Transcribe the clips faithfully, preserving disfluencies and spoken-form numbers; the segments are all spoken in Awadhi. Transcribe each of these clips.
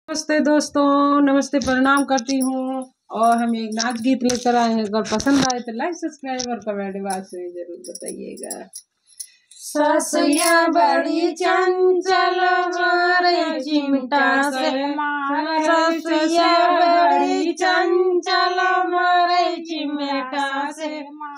नमस्ते दोस्तों, नमस्ते, प्रणाम करती हूँ। और हम एक नाच गीत लेकर आए हैं, अगर पसंद आए तो like, subscribe और comment box में जरूर बताइएगा। ससुइया बड़ी चंचल मारे चिमटा से मारे, ससुइया बड़ी चंचल मारे चिमटा से,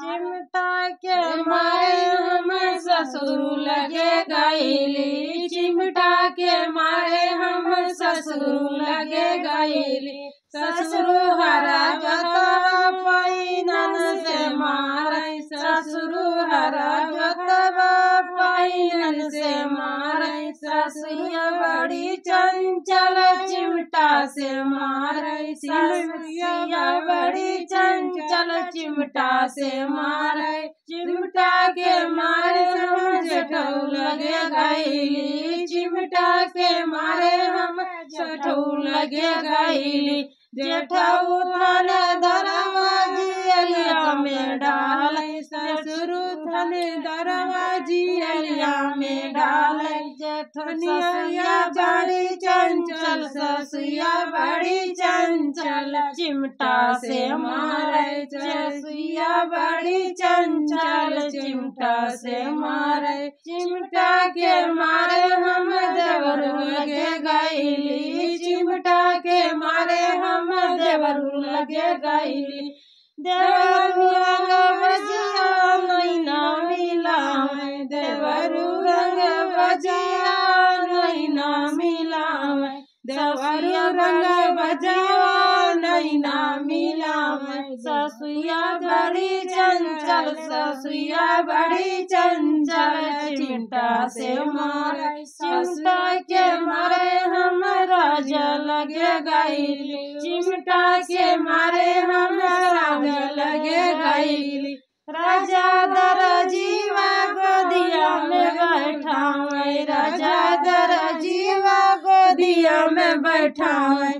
चिमटा के मारे हम ससुर लगे गईली, चिमटा के मारे हम ससुर लगे गईली। ससुर हरा जोतवा पैनन से मारे, ससुर हरा जोतवा पैनन से मारे, ससुइया बड़ी चंचल चिमटा से मारे, ससुइया बड़ी चंचल चिमटा से मारे। चिमटा के मारे हम जेठऊ लगे गईली, चिमटा के मारे हम जेठऊ लगे गईली। जेठऊ थाने दरवा जियलिया में डाले, ससुर थाने दरवा जियलिया में डाले। जेठनिया बड़ी चंचल, ससुइया बड़ी चंचल, चिमटा से मारे, ससुइया बड़ी चंचल, चिमटा से मारे। चिमटा के मारे हम देवरू लगे गईली, चिमटा के मारे हम देवरू लगे गईली। देवरू रंग बजिया नैना मिलावे, देवरू रंग बजिया नैना मिलावे, देवरू रंग बजिया नैना मिलावे। ससुइया बड़ी चंचल, ससुइया बड़ी चंचल, चिमटा से मारे, चिमटा के मारे हम राजा लगे गईली, चिमटा के मारे हम राजा लगे गईली। राजा दरजीवा गोदिया में बैठावे, राजा दरजीवा गोदिया में बैठावे।